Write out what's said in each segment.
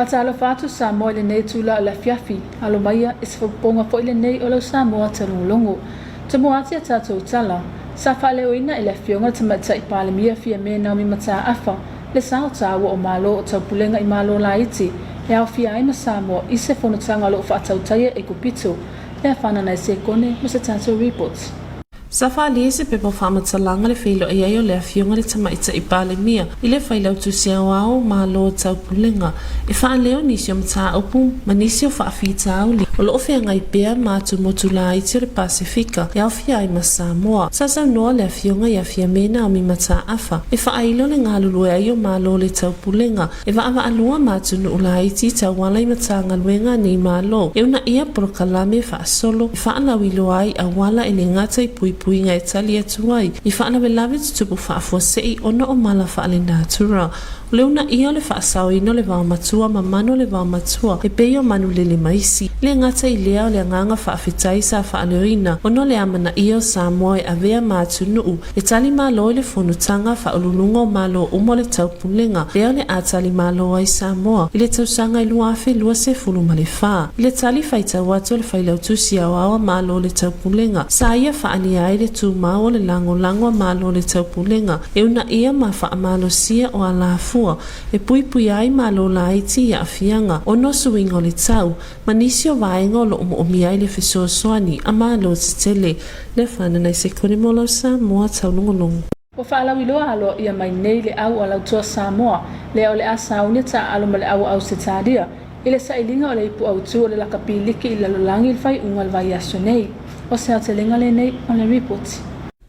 Faatalofa atu Samoa i lenei itula o le afiafi, alo maia i se faaopoopoga foi lenei o lau Samoa taulogologo. Tomua atu ia tatou tala, sa faaleoina e le Afioga i le Tamaitai Palemia Fiame Naomi Mataafa le sao taua o Malo o Taupulega i Malo laiti e aofia ai ma Samoa i se fonotaga o lo o faatautaia e Kupito le afanana e sekone mo se tatou report. Sa faaalia i se pepa faamatalaga le feiloai ai o le Afioga i le Tamaitai Palemia i le Failautusi Aoao o Malo o Taupulega e faaleo nisi o mataupu ma nisi o faafitauli o lo o feagai pea ma atumotu laiti o le Pasefika e aofia ai ma Samoa. Sa saunoa le Afioga ia Fiame Naomi Mataafa e faailo le galulue ai o Malo o le Taupulega e vaavaalua ma atunuu laiti tauala i Matagaluega a nei Malo e uunaia polokalame faasolo e faalauiloa ai auala e le gata i puipuiga e tali atu ai i faalavelave tutupu faafuasei ona o mala faalenatura. O le uunaia o le faasaoina o le vaomatua ma manu o le vaomatua e pei o manu lele ma isi. E le gata i lea o le agaga faafetai sa faaleoina ona o le amanaia o Samoa e avea ma atunuu E tali malo i le fonotaga faauluuluga o Malo uma o le Taupulega, lea o le a tali malo ai Samoa i le tausaga e 2024. I le tali faitau atu a le Failautusi Aoao a Malo o le Taupulega, sa ia faaalia ai le tumau o le lagolago a Malo o le Taupulega e uunaia ma faamalosia o alafua e puipuia ai Malo laiti i aafiaga ona o suiga o le tau ma nisi o vaega o lo o moomia ai le fesoasoani a Malo tetele. Le afaina nai sekone mo lau Samoa taulogologo. Ua faalauiloa aloaia mai nei le au a Lautoa Samoa, lea o le a sauni taaalo ma le au a Ausetalia, i le sailiga o le ipu autu o le lakapi liki i le lalolagi i le faaiuga o le vaiaso nei. O se aotelega lenei o le ripoti.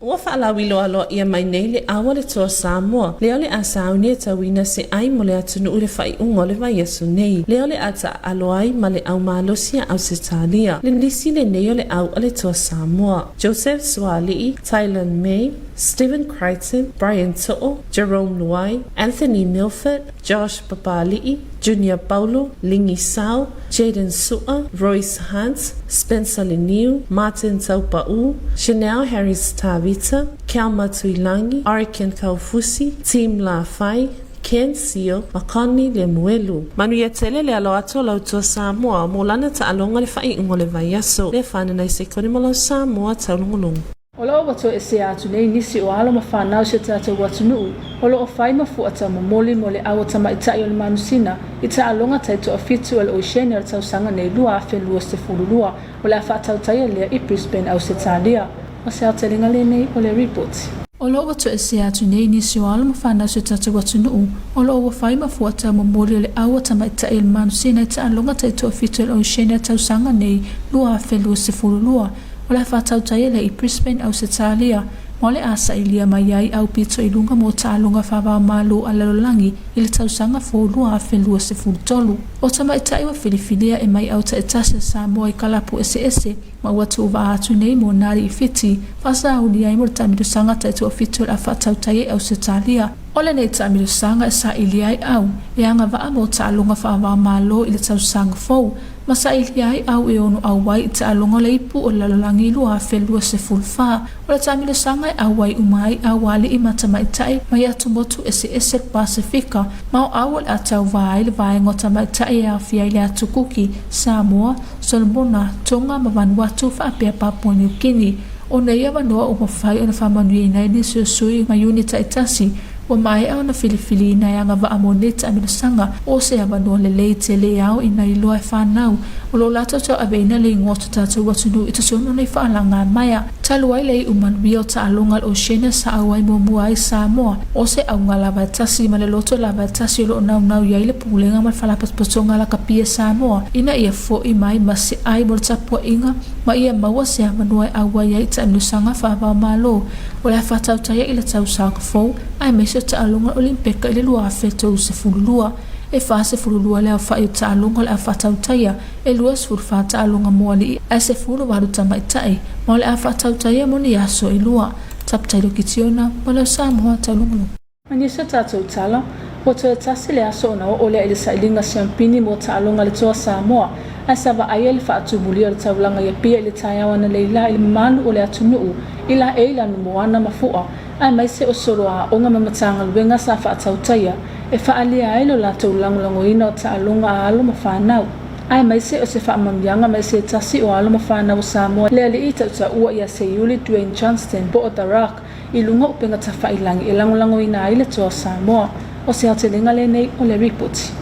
Ua faalauiloa aloaia mai nei le au a le Toa Samoa, lea o le a sauni e tauina se ai mo le atunuu i le faaiuga o le vaiaso nei, lea o le a taaalo ai ma le au malosi a Ausetalia, le lisi lenei o le au a le Toa Samoa, Joseph Suaalii, Tylan May, Stephen Crichton, Brian To'o, Jerome Luai, Anthony Milford, Josh Papali'i, Junior Paulo, Lingi Sao, Jayden Su'a, Royce Hunt, Spencer Leniu, Martin Taupa'u, Chanel Harris Tavita, Kelma Tuilagi, Orekin Kaufusi, Tim Lafai, Ken Sio ma Connie Lemuelu. Manuia tele le alo atu o lau tua Samoa mo lana taaloga le faaiuga o le vaiaso le fananai sekone mo lau Samoa taulogologo. O lo o ua toesea atu nei nisi o alo ma fanau i si o tatou atunuu o lo o fai ma fua taumomoli mo le au a tamaitai o le manusina i taaloga taitoafitu a le Oceania o le tausaga nei 2022 o le a faatautaia lea i Brisbane, Ausetalia. O se aotelega lenei o le ripoti. O lo o ua toesea atu nei nisi o alo ma fanau i si o tatou atunuu o lo o ua fai ma fua taumomoli o le au a tamaitai o le manusina i taaloga taitoafitu a le Oceania tausaga nei 2022 O le a faatautaia lea i Brisbane, Ausetalia, ma o le a sailia mai ai aupito i luga mo taaloga faavaomalo a lalolagi i le tausaga fou 2023. O tamaitai ua filifilia e mai autaitasi a Samoa i kalapu eseese ma ua tuuvaa atu nei mo nā alii Fiti faasauli ai mo le taamilosaga taitoafitu o le a faatautaia i Ausetalia. O lenei taamilosaga e sailia ai au e agavaa mo taaloga faavaomalo i le tausaga fou ma sailia ai au e ono auai i taaloga o le ipu o le lalolagi 2024. O le taamilosaga e auai uma ai au alii ma tamaitai mai atumotu eseese le Pasefika, ma o au o le a tauvā ai le vaega o tamaitai e aofia ai le Atu Kuki, Samoa, Solomona, Tonga ma Vanuatu faapea Papua Niu Kini. O nei avanoa ua mafai ona faamanuiaina ai nisi o sui ma iuni taitasi Ua maea ona filifiliina e agavaa mo nei taamilosaga o se avanoa lelei tele e ao ina iloa e fanau o lo o latou tauaveina le igoa o to tatou atunuu i totonu o nei faalaga maea. Talu ai le iu manuia o taaloga a le Oceania sa auai muamua ai Samoa, o se auga lava e tasi ma le loto lava e tasi o lo o naunau i ai le Pulega ma le Faalapotopotoga Lakapi a Samoa ina ia fo'i mai ma se ai mo le tapuaiga ma ia maua se avanoa e auai ai i taamilosaga faava-o-Malo O le a faatautaia i le tausaga fou aemaise o taaloga Olimpeka i le 2032. E 42 le aofai o taaloga o le a faatautaia, e 24 taaloga mo alii ae 18 tamaitai, ma o le a faatautaia mo ni aso e lua. Taputailo Kitiona, mo lau Samoa Taulogologo. Ma nisi o tatou tala, ua toe tasi le aso ona oo lea i le sailiga siampini mo taaloga a le Toa Samoa, ae sa vaaia le faatumulia o le taulaga i Apia i le taeao analeila i le mamalu o le atunuu i laei Lanumoana ma Fua, aemaise o solo aoga ma Matagaluega sa faatautaia. e faaalia ai lo latou lagolagoina o taaloga a alo ma fanau, aemaise o se faamanuiaga mai se tasi o alo ma fanau o Samoa le alii tautaua ia Seiuli Dwayne Johnston po o The Rock i luga o upega tafailagi e lagolagoina ai le Toa o Samoa. O se aotelega lenei o le Ripoti.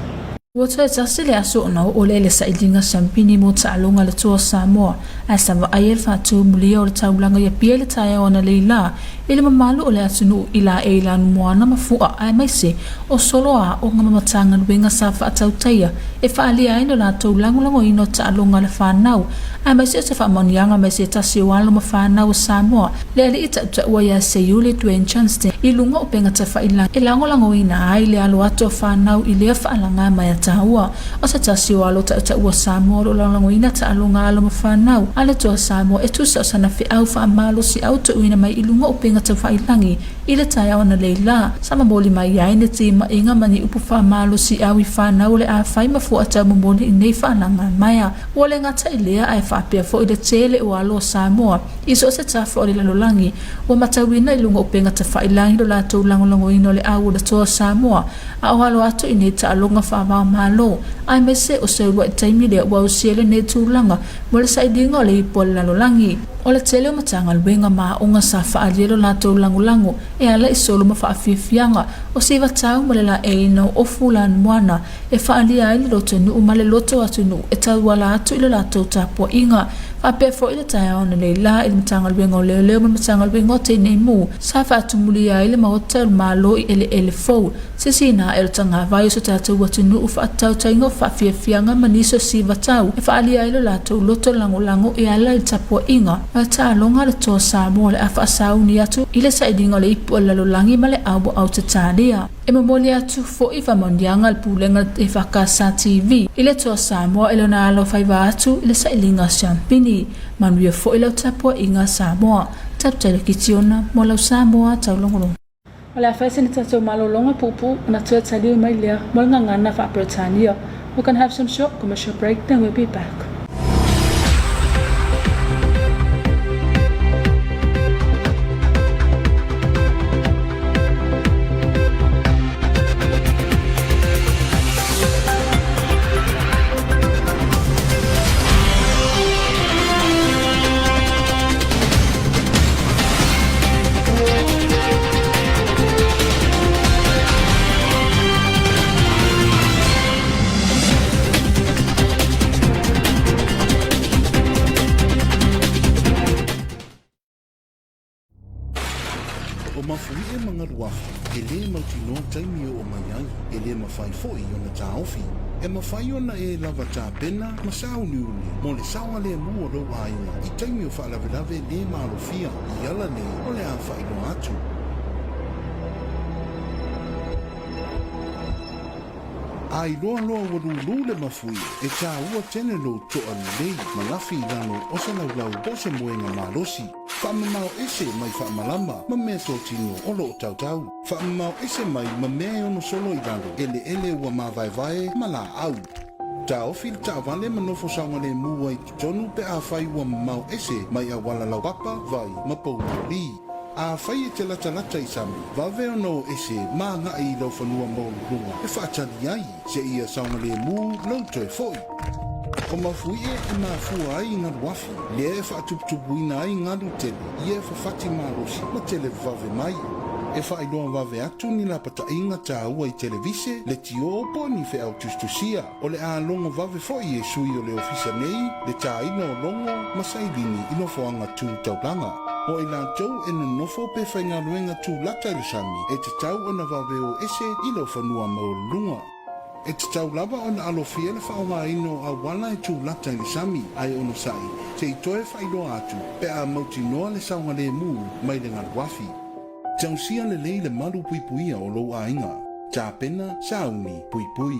Ua toe tasi le aso ona oo lea i le sailiga siampini mo taaloga a le Toa o Samoa, ae sa vaai ai le faatumulia o le taulaga i Apia i le taeao analeila i le mamalu o le atunuu i laei lanumoana ma fua aemaise o solo a aoga ma Matagaluega sa faatautaia e faaalia ai lo latou lagolagoina o taaloga a le fanau aemaise o se faamanuiaga mai se tasi o alo ma fanau o Samoa, le alii tautaua ia Seiuli Dwayne Johnston i luga o upega tafailagi e lagolagoina ai le alo atu o fanau i lea faalaga mai a taua. O se tasi o alo tautaua Samoa o lo o lagolagoina taaloga a alo ma fanau a le Toa Samoa e tusa o sana feau faamalosiau tuuina mai i luga o upega taufailagi i le taeao analeila, sa momoli mai ai ni timaiga ma ni upu faamalosiau i fanau o le a fai ma fuatau momoli i nei faalaga maea. Ua le gata i lea ae faapea foi le tele o alo o Samoa i so o se tafa o le lalolagi ua matauina i luga o upega tafailagi lo latou lagolagoina o le au o le Toa Samoa a o alo atu i nei taaloga faava-o-Malo aemaise o se uluai taimi lea ua ausia lenei tulaga mo le sailiga o le ipu a le lalolagi. O le tele o Matagaluega ma aoga sa faaalia lo latou lagolago e ala i solo ma faafiafiaga o sivatau ma le laeiina o ofu lanumoana e faaalia ai le lotonuu ma le loto atunuu e tauala atu i le latou tapuaiga. Faapea foi le taeao analeila i le Matagaluega o Leoleo ma le Matagaluega o Tineimu sa faatumulia ai le Maota o le Malo i eleele fou, se sina ae o le tagavai o so tatou atunuu faatautaiga o faafiafiaga ma nisi o sivatau e faaalia ai lo latou loto lagolago e ala i le tapuaiga ma le taaloga a le Toa Samoa o le a faasauni atu i le sailiga o le ipu a le lalolagi ma le auaau tatalia. E momoli atu foi faamanuiaga a le Pulega EFKS TV i le Toa Samoa i lona alofaiva atu i le sailiga siampini. Manuia foi lau tapuaiga Samoa. Taputai le Kitiona mo lau Samoa taulogologo. O le a fai sina tatou malologa puupuu ona toe taliu mai lea mo le gagana faa-Peretania. We're gonna have some short commercial break then we'll be back. O Mafuie ma Galuafi, e lē mautinoa taimi e oo mai ai, e lē mafai foʻi ona taofi. E mafai ona e lava tapena ma sauniuni mo le saogalemu o lou aiga i taimi o faalavelave lē malofia i ala nei o le a faailoa atu. A iloa loa ua lūlū le mafuie, e tāua tele lou toa lelei ma lafi i lalo o se laulau po o se moega malosi. Faamamao ese mai faamalama ma mea totino o loo tautau. Faamamao ese mai ma mea e ono solo i lalo eleele ua mavaevae ma laau. Taofi le taavale ma nofo saogalemu ai totonu pe afai ua mamao ese mai auala laupapa, vai ma pouloli. Afai e te latalata i sami, vave ona o ese ma agai i lau fanua maualuluga e faatali ai seia saogalemu lou toe foi. O mafuie e mafua ai i galu afi, lea e faatuputupuina ai galu tele ia e fafati malosi ma tele vave mai. E faailoa vave atu ni lapataiga taua i televise, letiō po o ni feau tusitusia. O le a logo vave foi e sui o le ofisa nei le tāina o logo ma sailini i nofoaga tu taulaga. O i latou e nonofo pe faigaluega tūlata i le sami e tatau ona vave o ese i lou fanua maualuluga. E tatau lava ona alofia le faaaogaina o auala e tūlata i le sami ae onosai se i toe faailoa atu pe a mautinoa le saogalemu mai le galuafi. Tausia lelei le malu puipuia o lou aiga. Tapena, sauni, puipui.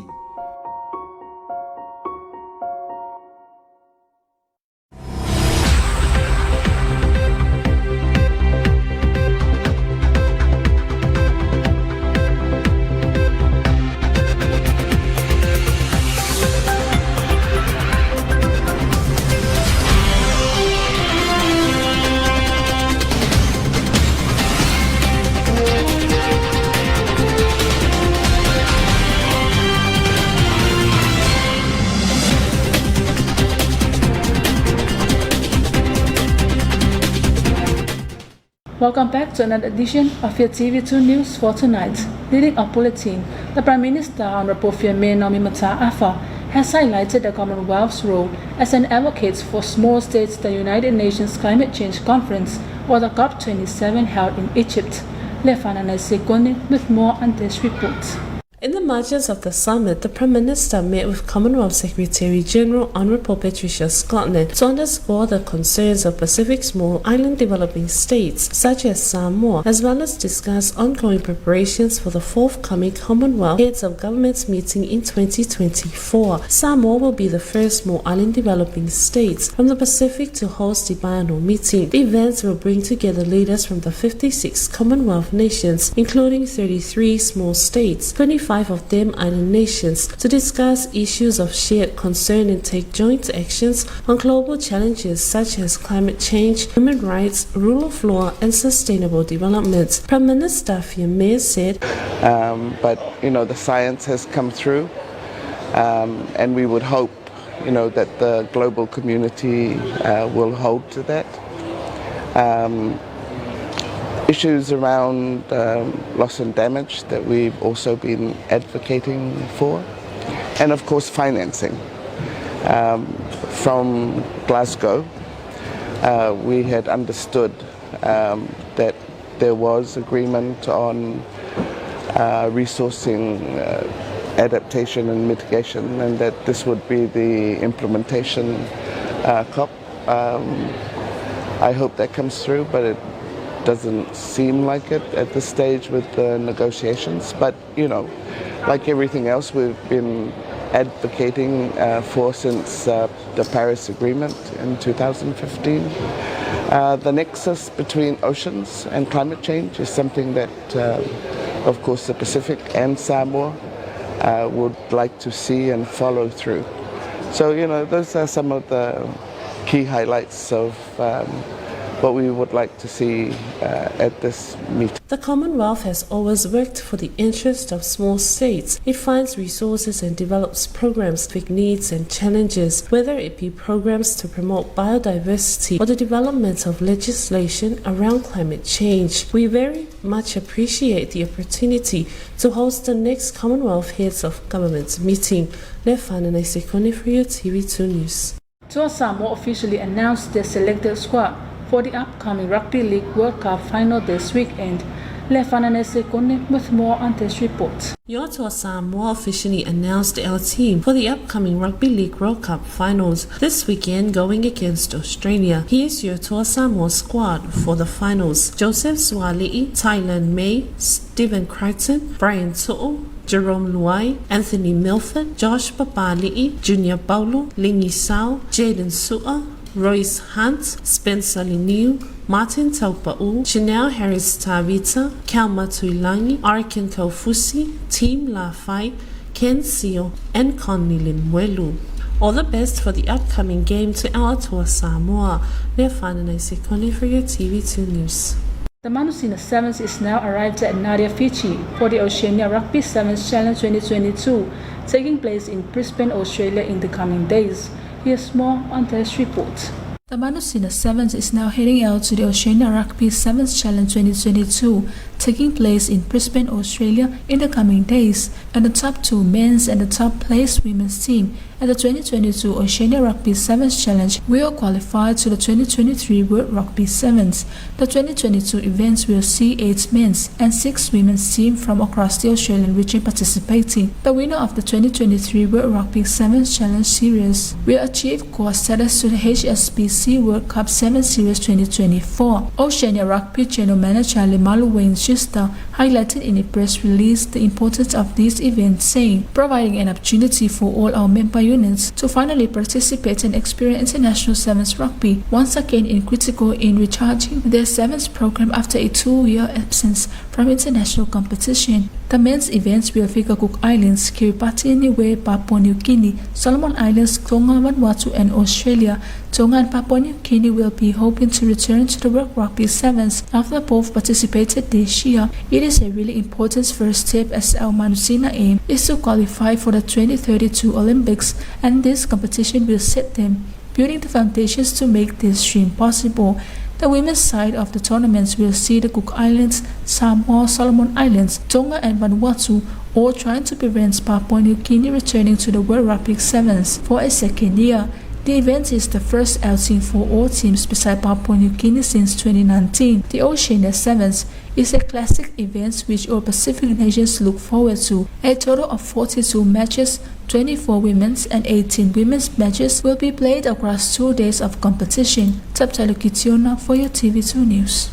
Welcome back to another edition of your TV2 News for tonight. Leading a bulletin, the Prime Minister Honorable Fiame Naomi Mata'afa has highlighted the Commonwealth's role as an advocate for small states at the United Nations Climate Change Conference or the COP27 held in Egypt. Lefana Sekone with more on this report. In the margins of the summit, the Prime Minister met with Commonwealth Secretary General Honourable Patricia Scotland to underscore the concerns of Pacific small island developing states such as Samoa, as well as discuss ongoing preparations for the forthcoming Commonwealth Heads of Governments meeting in 2024. Samoa will be the first small island developing state from the Pacific to host the biennial meeting. The events will bring together leaders from the 56 Commonwealth nations, including 33 small states, 25 of them island nations, to discuss issues of shared concern and take joint actions on global challenges such as climate change, human rights, rule of law, and sustainable development. Prime Minister Fiame said, But, you know, the science has come through, and we would hope, you know, that the global community will hold to that. Issues around loss and damage that we've also been advocating for, and of course financing. From Glasgow, we had understood that there was agreement on resourcing adaptation and mitigation, and that this would be the implementation COP. I hope that comes through, but it doesn't seem like it at this stage with the negotiations. But, you know, like everything else, we've been advocating for since the Paris Agreement in 2015. The nexus between oceans and climate change is something that, of course, the Pacific and Samoa would like to see and follow through. So, you know, those are some of the key highlights of what we would like to see at this meeting. The Commonwealth has always worked for the interest of small states. It finds resources and develops programs with needs and challenges, whether it be programs to promote biodiversity or the development of legislation around climate change. We very much appreciate the opportunity to host the next Commonwealth Heads of Government meeting. Lefana Sekone for your TV2 News. Toa Samoa officially announced their selected squad for the upcoming Rugby League World Cup final this weekend. Lefana Sekone with more on this report. Your Samoa officially announced our team for the upcoming Rugby League World Cup finals this weekend, going against Australia. Here's your Toa Samoa squad for the finals: Joseph Suali'i, Tylan May, Stephen Crichton, Brian To'o, Jerome Luai, Anthony Milford, Josh Papali'i, Junior Paulo, Lingi Sao, Jaden Su'a, Royce Hunt, Spencer Leniu, Martin Taupa'u, Chanel Harris Tavita, Kelma Tuilagi, Arkin Kaufusi, Team Lafai, Ken Sio, and Connie Lemuelu. All the best for the upcoming game to our Toa Samoa. Lefana Sekone for your TV2 News. The Manusina Sevens is now arrived at Nadia, Fiji for the Oceania Rugby Sevens Challenge 2022, taking place in Brisbane, Australia in the coming days. Here's more on this report. The Manusina Sevens is now heading out to the Oceania Rugby Sevens Challenge 2022, taking place in Brisbane, Australia in the coming days, and the top 2 men's and the top placed women's team at the 2022 Oceania Rugby Sevens Challenge will qualify to the 2023 World Rugby Sevens. The 2022 events will see 8 men's and 6 women's teams from across the Australian region participating. The winner of the 2023 World Rugby Sevens Challenge Series will achieve quad status to the HSBC World Cup Sevens Series 2024. Oceania Rugby General Manager Lemalu Wayne Schuster highlighted in a press release the importance of this event, saying, providing an opportunity for all our member units to finally participate and experience international sevens rugby once again in critical in recharging their sevens program after a 2-year absence from international competition. The men's events will figure Cook Islands, Kiribati, Niue, Papua New Guinea, Solomon Islands, Tonga, Vanuatu, and Australia. Tonga and Papua New Guinea will be hoping to return to the World Rugby Sevens after both participated this year. It is a really important first step as our Manusina aim is to qualify for the 2032 Olympics, and this competition will set them building the foundations to make this dream possible. The women's side of the tournament will see the Cook Islands, Samoa, Solomon Islands, Tonga and Vanuatu all trying to prevent Papua New Guinea returning to the World Rugby Sevens for a second year. The event is the first outing for all teams beside Papua New Guinea since 2019. The Oceania Sevens is a classic event which all Pacific nations look forward to. A total of 42 matches, 24 women's and 18 women's matches will be played across 2 days of competition. Taptalo Kitiona for your TV2 News.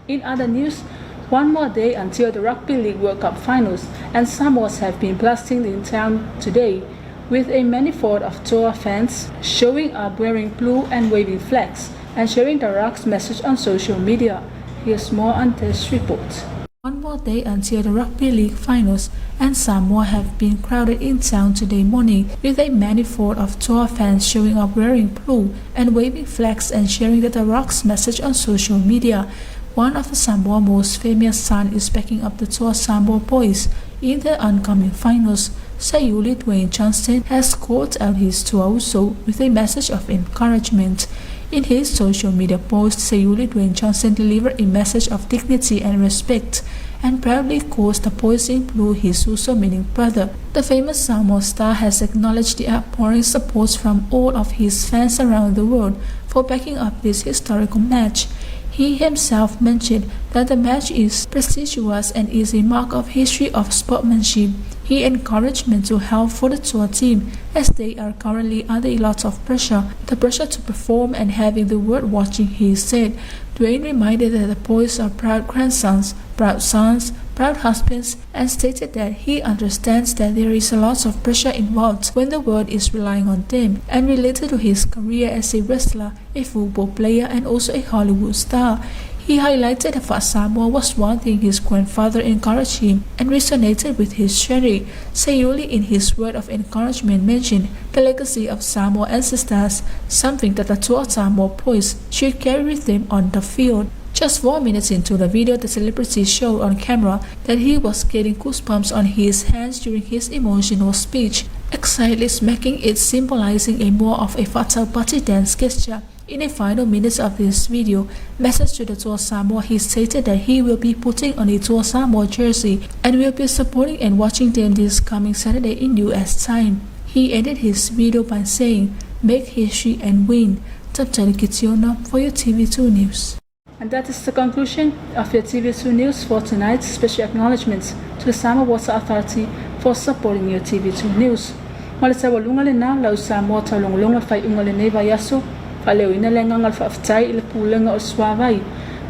In other news, one more day until the Rugby League World Cup finals, and Samoans have been blasting in town today with a manifold of Toa fans showing up wearing blue and waving flags and sharing the Rock's message on social media. Here's more on this report. One more day until the Rugby League finals, and Samoa have been crowded in town today morning with a manifold of Toa fans showing up wearing blue and waving flags and sharing the Rock's message on social media. One of the Samoa most famous sons is backing up the Toa Samoa boys in the oncoming finals. Seiuli Dwayne Johnson has called out his Tuauso with a message of encouragement. In his social media post, Seiuli Dwayne Johnson delivered a message of dignity and respect and proudly calls the boys in blue his uso, meaning brother. The famous Samoa star has acknowledged the outpouring support from all of his fans around the world for backing up this historical match. He himself mentioned that the match is prestigious and is a mark of history of sportsmanship. He encouraged mental health for the Toa team as they are currently under a lot of pressure. The pressure to perform and having the world watching, he said. Dwayne reminded that the boys are proud grandsons, proud sons, proud husbands, and stated that he understands that there is a lot of pressure involved when the world is relying on them, and related to his career as a wrestler, a football player, and also a Hollywood star. He highlighted that Samoa was one thing his grandfather encouraged him and resonated with his journey. Seiuli, in his word of encouragement, mentioned the legacy of Samoa ancestors, something that the Toa Samoa boys should carry with them on the field. Just 4 minutes into the video, the celebrity showed on camera that he was getting goosebumps on his hands during his emotional speech, excitedly smacking it, symbolizing a more of a fa'ataupati dance gesture. In the final minutes of this video, message to the Toa Samoa, he stated that he will be putting on a Toa Samoa jersey and will be supporting and watching them this coming Saturday in US time. He ended his video by saying, "Make history and win." Taptali Kitiona for your TV2 News. And that is the conclusion of your TV2 News for tonight. Special acknowledgements to the Samoa Water Authority for supporting your TV2 News. Ma le taualuga lenā lau Samoa taulogologo faaiuga o lenei vaiaso, faaleoina le agaga o le faafetai i le Pulega o le Suavai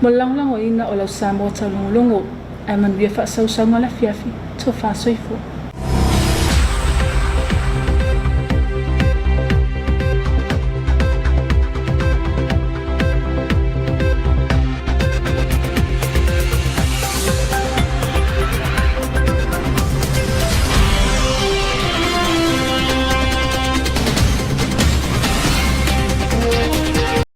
mo le lagolagoina o lau Samoa taulogologo. Ae manuia faasausauga le afiafi. Tofa soifua.